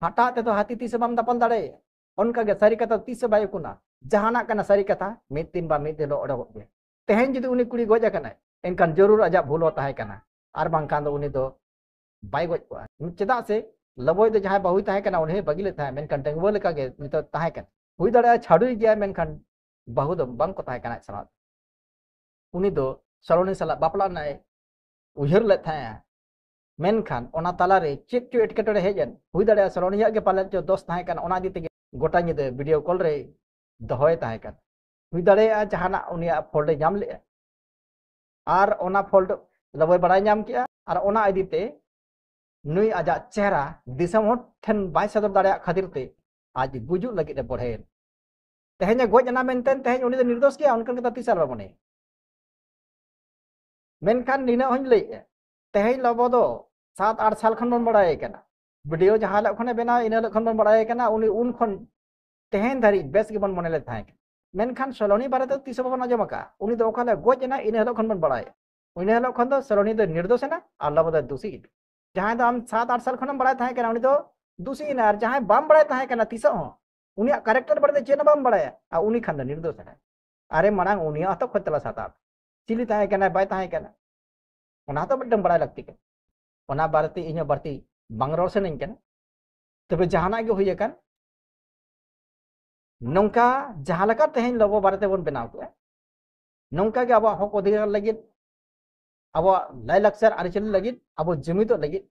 ᱦᱟᱴᱟᱜ ᱛᱮᱫᱚ ᱦᱟᱹᱛᱤ ᱛᱤᱥ ᱦᱚᱸ ᱵᱟᱢ ᱫᱟᱯᱟᱞ ᱫᱟᱲᱮᱭᱟᱜᱼᱟ᱾ ᱚᱱᱠᱟ ᱜᱮ ᱥᱟᱹᱨᱤ ᱠᱟᱛᱷᱟ ᱛᱤᱥ ᱦᱚᱸ ᱵᱟᱭ ᱩᱠᱩᱱᱟ᱾ ᱡᱟᱦᱟᱱᱟᱜ ᱠᱟᱱᱟ ᱥᱟᱹᱨᱤ ᱠᱟᱛᱷᱟ, ᱢᱤᱫ ᱫᱤᱱ ᱵᱟ ᱢᱤᱫ ᱫᱤᱱ ᱦᱤᱞᱳᱜ ᱚᱰᱚᱠᱚᱜ ᱜᱮᱭᱟ᱾ ᱛᱮᱦᱮᱧ ᱡᱩᱫᱤ ᱩᱱᱤ ᱠᱩᱲᱤ ᱜᱚᱡ ᱟᱠᱟᱱᱟᱭ, ᱮᱱᱠᱷᱟᱱ ᱡᱚᱨᱩᱨ ᱟᱡᱟᱜ ᱵᱷᱩᱞ ᱦᱚᱸ ᱛᱟᱦᱮᱸ ᱠᱟᱱᱟ, ᱟᱨ ᱵᱟᱝᱠᱷᱟᱱ ᱫᱚ ᱩᱱᱤ ᱫᱚ ᱵᱟᱭ ᱜᱚᱡ ᱠᱚᱜᱼᱟ᱾ ᱪᱮᱫᱟᱜ ᱥᱮ ᱞᱚᱵᱚᱭ ᱫᱚ ᱡᱟᱦᱟᱸᱭ ᱵᱟᱹᱦᱩᱭ ᱛᱟᱦᱮᱸ ᱠᱟᱱᱟ, ᱩᱱᱤ ᱦᱚᱸᱭ ᱵᱟᱹᱜᱤ ᱞᱮᱫ ᱛᱟᱦᱮᱸᱫ, ᱢᱮᱱᱠᱷᱟᱱ ᱰᱟᱺᱜᱩᱣᱟᱹ ᱞᱮᱠᱟᱜᱮ ᱱᱤᱛᱚᱜ ᱛᱟᱦᱮᱸ ᱠᱟᱱᱟ᱾ ᱦᱩᱭ ᱫᱟᱲᱮᱭᱟᱜᱼᱟ ᱪᱷᱟᱰᱩᱭ ᱜᱮᱭᱟᱭ, ᱢᱮᱱᱠᱷᱟᱱ ᱵᱟᱹᱦᱩ ᱫᱚ ᱵᱟᱝ ᱠᱚ ᱛᱟᱦᱮᱸ ᱠᱟᱱᱟ ᱟᱡ ᱥᱟᱞᱟᱜ᱾ ᱩᱱᱤ ᱫᱚ ᱥᱚᱞᱚᱱᱤ ᱥᱟᱞᱟᱜ ᱵᱟᱯᱞᱟ ᱨᱮᱱᱟᱜ ᱮ ᱩᱭᱦᱟᱹᱨ ᱞᱮᱫ ᱛᱟᱦᱮᱸᱫᱼᱟ, ᱢᱮᱱᱠᱷᱟᱱ ᱚᱱᱟ ᱛᱟᱞᱟᱨᱮ ᱪᱮᱫ ᱪᱚ ᱮᱴᱠᱮᱴᱚᱬᱮ ᱦᱮᱡ ᱮᱱ, ᱦᱩᱭ ᱫᱟᱲᱮᱭᱟᱜᱼᱟ ᱥᱚᱞᱚᱱᱤᱭᱟᱜ ᱜᱮ ᱯᱟᱞᱮᱫ ᱪᱚ ᱫᱚᱥ ᱛᱟᱦᱮᱸ ᱠᱟᱱᱟ, ᱚᱱᱟ ᱤᱫᱤ ᱛᱮᱜᱮ ᱜᱚᱴᱟ ᱧᱤᱫᱟᱹ ᱵᱷᱤᱰᱤᱭᱳ ᱠᱚᱞ ᱨᱮ ᱫᱚᱦᱚᱭ ᱛᱟᱦᱮᱸ ᱠᱟᱱᱟ᱾ ᱦᱩᱭ ᱫᱟᱲᱮᱭᱟᱜᱼᱟ ᱡᱟᱦᱟᱱᱟᱜ ᱩᱱᱤᱭᱟᱜ ᱯᱷᱚᱞᱴ ᱮ ᱧᱟᱢ ᱞᱮᱜᱼᱟ, ᱟᱨ ᱚᱱᱟ ᱯᱷᱚᱞᱴ ᱞᱚᱵᱚᱭ ᱵᱟᱲᱟᱭ ᱧᱟᱢ ᱠᱮᱜᱼᱟ, ᱟᱨ ᱚᱱᱟ ᱤᱫᱤ ᱛᱮ ᱱᱩᱭ ᱟᱡᱟᱜ ᱪᱮᱦᱨᱟ ᱫᱤᱥᱚᱢ ᱦᱚᱲ ᱴᱷᱮᱱ ᱵᱟᱭ ᱥᱚᱫᱚᱨ ᱫᱟᱲᱮᱭᱟᱜ ᱠᱷᱟᱹᱛᱤᱨ ᱛᱮ ᱟᱡ ᱜᱩᱡᱩᱜ ᱞᱟᱹᱜᱤᱫ ᱮ ᱵᱚᱲᱦᱮᱭᱮᱱ᱾ ᱛᱮᱦᱮᱧ ᱮ ᱜᱚᱡ ᱮᱱᱟ ᱢᱮᱱᱛᱮ ᱛᱮᱦᱮᱧ ᱩᱱᱤ ᱫᱚ ᱱᱤᱨᱫᱳᱥ ᱜᱮᱭᱟ, ᱚᱱᱠᱟᱱ ᱠᱟᱛᱷᱟ ᱛᱤᱥ ᱟᱞᱚ ᱢᱚᱱᱮᱭᱟ᱾ ᱢᱮᱱᱠᱷᱟᱱ ᱱᱤᱱᱟᱹᱜ ᱦᱚᱧ ᱞᱟᱹᱭᱮᱫᱼᱟ, ᱛᱮᱦᱮᱧ ᱞᱚᱵᱚ ᱫᱚ ᱥᱟᱛ ᱟᱴ ᱥᱟᱞ ᱠᱷᱚᱱ ᱵᱚᱱ ᱵᱟᱲᱟᱭ ᱠᱟᱱᱟ, ᱵᱷᱤᱰᱤᱭᱳ ᱡᱟᱦᱟᱸ ᱦᱤᱞᱳᱜ ᱠᱷᱚᱱᱮ ᱵᱮᱱᱟᱣ, ᱤᱱᱟᱹ ᱦᱤᱞᱳᱜ ᱠᱷᱚᱱ ᱵᱚᱱ ᱵᱟᱲᱟᱭ ᱠᱟᱱᱟ᱾ ᱩᱱᱤ ᱩᱱ ᱠᱷᱚᱱ ᱛᱮᱦᱮᱧ ᱫᱷᱟᱹᱨᱤᱡ ᱵᱮᱥ ᱜᱮᱵᱚᱱ ᱢᱚᱱᱮ ᱞᱮᱫ ᱛᱟᱦᱮᱸ ᱠᱟᱱᱟ, ᱢᱮᱱᱠᱷᱟᱱ ᱥᱚᱞᱚᱱᱤ ᱵᱟᱨᱮ ᱛᱮ ᱛᱤᱥ ᱦᱚᱸ ᱵᱟᱵᱚᱱ ᱟᱸᱡᱚᱢ ᱟᱠᱟᱫᱼᱟ᱾ ᱩᱱᱤ ᱫᱚ ᱚᱠᱟ ᱦᱤᱞᱳᱜ ᱜᱚᱡ ᱮᱱᱟ, ᱤᱱᱟᱹ ᱦᱤᱞᱳᱜ ᱠᱷᱚᱱ ᱵᱚᱱ ᱵᱟᱲᱟᱭᱟ᱾ ᱤᱱᱟᱹ ᱦᱤᱞᱳᱜ ᱠᱷᱚᱱ ᱫᱚ ᱥᱚᱞᱚᱱᱤ ᱫᱚ ᱱᱤᱨᱫᱳᱥ ᱮᱱᱟ ᱟᱨ ᱞᱚᱵᱚ ᱫᱚ ᱫᱩᱥᱤ ᱮᱱᱟ᱾ ᱡᱟᱦᱟᱸᱭ ᱫᱚ ᱟᱢ ᱥᱟᱛ ᱟᱴ ᱥᱟᱞ ᱠᱷᱚᱱᱮᱢ ᱵᱟᱲᱟᱭ ᱛᱟᱦᱮᱸ ᱠᱟᱱᱟ, ᱩᱱᱤ ᱫᱚ ᱫᱩᱥᱤ ᱮᱱᱟ, ᱟᱨ ᱡᱟᱦᱟᱸᱭ ᱵᱟᱢ ᱵᱟᱲᱟᱭ ᱛᱟᱦᱮᱸ ᱠᱟᱱᱟ ᱛᱤᱥᱚᱜ ᱦᱚᱸ, ᱩᱱᱤᱭᱟᱜ ᱠᱮᱨᱮᱠᱴᱟᱨ ᱵᱟᱨᱮ ᱛᱮ ᱪᱮᱫ ᱦᱚᱸ ᱵᱟᱢ ᱵᱟᱲᱟᱭᱟ, ᱟᱨ ᱩᱱᱤ ᱠᱷᱟᱱ ᱫᱚ ᱱᱤᱨᱫᱳᱥ ᱮᱱᱟᱭ᱾ ᱟᱨᱮ ᱢᱟᱲᱟᱝ ᱩᱱᱤᱭᱟᱜ ᱦᱚᱸᱛᱚ ᱠᱷᱚᱡᱽ ᱛᱚᱞᱟᱥ ᱦᱟᱛᱟᱣ ᱯᱮ, ᱪᱤᱞᱤ ᱛᱟᱦᱮᱸ ᱠᱟᱱᱟᱭ, ᱵᱟᱭ ᱛᱟᱦᱮᱸ ᱠᱟᱱᱟ, ᱚᱱᱟ ᱦᱚᱸᱛᱚ ᱢᱤᱫᱴᱟᱝ ᱵᱟᱲᱟᱭ ᱞᱟᱹᱠᱛᱤ ᱠᱟᱱᱟ᱾ ᱚᱱᱟ ᱵᱟᱨᱮᱛᱮ ᱤᱧ ᱦᱚᱸ ᱵᱟᱹᱲᱛᱤ ᱵᱟᱝ ᱨᱚᱲ ᱥᱟᱱᱟᱧ ᱠᱟᱱᱟ᱾ ᱛᱚᱵᱮ ᱡᱟᱦᱟᱱᱟᱜ ᱜᱮ ᱦᱩᱭ ᱟᱠᱟᱱ, ᱱᱚᱝᱠᱟ ᱡᱟᱦᱟᱸ ᱞᱮᱠᱟ ᱛᱮᱦᱮᱧ ᱞᱚᱵᱚ ᱵᱟᱨᱮ ᱛᱮᱵᱚᱱ ᱵᱮᱱᱟᱣ ᱠᱮᱜᱼᱟ, ᱱᱚᱝᱠᱟ ᱜᱮ ᱟᱵᱚᱣᱟᱜ ᱦᱚᱠ ᱚᱫᱷᱤᱠᱟᱨ ᱞᱟᱹᱜᱤᱫ, ᱟᱵᱚᱣᱟᱜ ᱞᱟᱭᱞᱟᱠᱪᱟᱨ ᱟᱹᱨᱤᱪᱟᱹᱞᱤ ᱞᱟᱹᱜᱤᱫ, ᱟᱵᱚ ᱡᱩᱢᱤᱫᱚᱜ ᱞᱟᱹᱜᱤᱫ,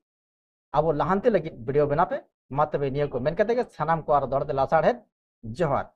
ᱟᱵᱚ ᱞᱟᱦᱟᱱᱛᱤ ᱞᱟᱹᱜᱤᱫ ᱵᱷᱤᱰᱤᱭᱳ ᱵᱮᱱᱟᱣ ᱯᱮ᱾ ᱢᱟ ᱛᱚᱵᱮ ᱱᱤᱭᱟᱹ ᱠᱚ ᱢᱮᱱ ᱠᱟᱛᱮ ᱜᱮ ᱥᱟᱱᱟᱢ ᱠᱚ ᱟᱨ ᱫᱚᱦᱲᱟ ᱛᱮ ᱞᱟᱥᱟᱲᱦᱮᱫ ᱡᱚᱦᱟᱨ᱾